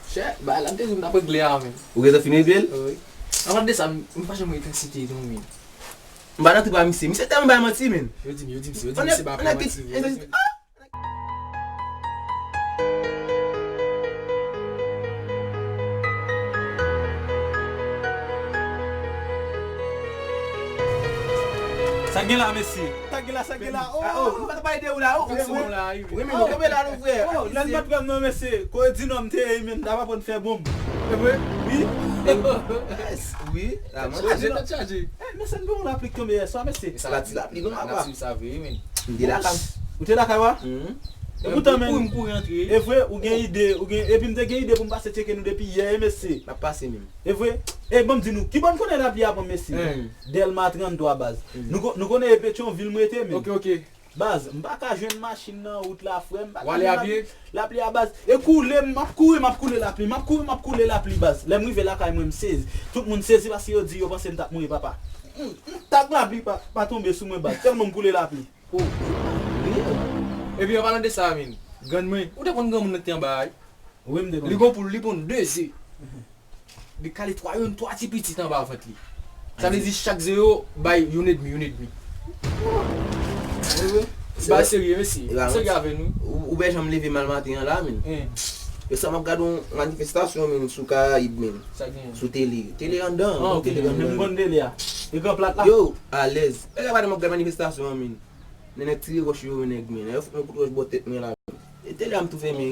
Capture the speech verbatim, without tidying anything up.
Chè, bagay la m te di w m t ap regle a, men. Ou gentan fin regle l? Wi. Anvan de sa, m, m pa janm wè entansite non, men. M pa nan trip a misye. Misye tèlman bay manti, men. Yo di m, yo di m, yo di m se pa pran manti, wi. Sa gen la, mesye? Sa gen la, sa gen la? Oh, nou pa t pale de ou la, oh. Wi, men nou kenbe la, nou, frè. Oh, lè n pa t wè m non, mesye. Kote di non m te ye, men, n ap aprann fè bonm. E vre? Wi. Wi, la, mwen chaje, tèt chaje. Eh, mesye, n te yon lapli k tonbe yè swa, mesye. Sa ti lapli, non, apa. N ap swiv sa vre, wi, men. M te lakay. Ou te lakay, wa? E poutan, men, m kouri antre. E vre, ou gen ide, ou gen, epi m te gen ide pou m pase tcheke nou depi yè, e mesye. N ap pase menm. E vre? E ban m di nou, ki bò n konnen lapli a pran, mesye? Dèlma trannntwa, baz. Nou ko-, nou konnen e Petyonvil m rete, men. Ok, ok. Baz, m pa ka jwenn machin nan wout la, frè. M pa ka jwenn lapli a, baz. E koule, m ap kouri, m ap koule lapli, m ap kouri, m ap koule lapli, baz. Lè m rive lakay mwen, m sezi. Tout moun sezi paske yo di yo panse m t ap mouri, papa. M, m, tak lapli pa, pa tonbe sou mwen, baz. Tèlman m koule lapli. Oh. Epi an palan de sa, men, grann mwen, ou te konn granmoun nan ki te anba a, wi? Wi, m te konn. Li gon poul, li ponn de ze. Li kale twa youn, twa ti pitit anba vant li. Sa vle di chak ze yo bay youn edmi, youn edmi. Wi, wi. Bagay serye, mesye. Serye avè nou. Ou, ou pa janm leve mal maten an la, men. Yo sa m ap gade yon manifestasyon, men, sou Karayib, men. Sa gen? Sou tele. Tele anndan, bon tele anndan. Menm konn tele a. E gran plat la. Yo, alèz. E gade m ap gade manifestasyon an, men. Nènèk tire wòch yo, nèg, men. Yo fout mwen kout wòch bò tèt mwen la. E tele a m tou fèmen.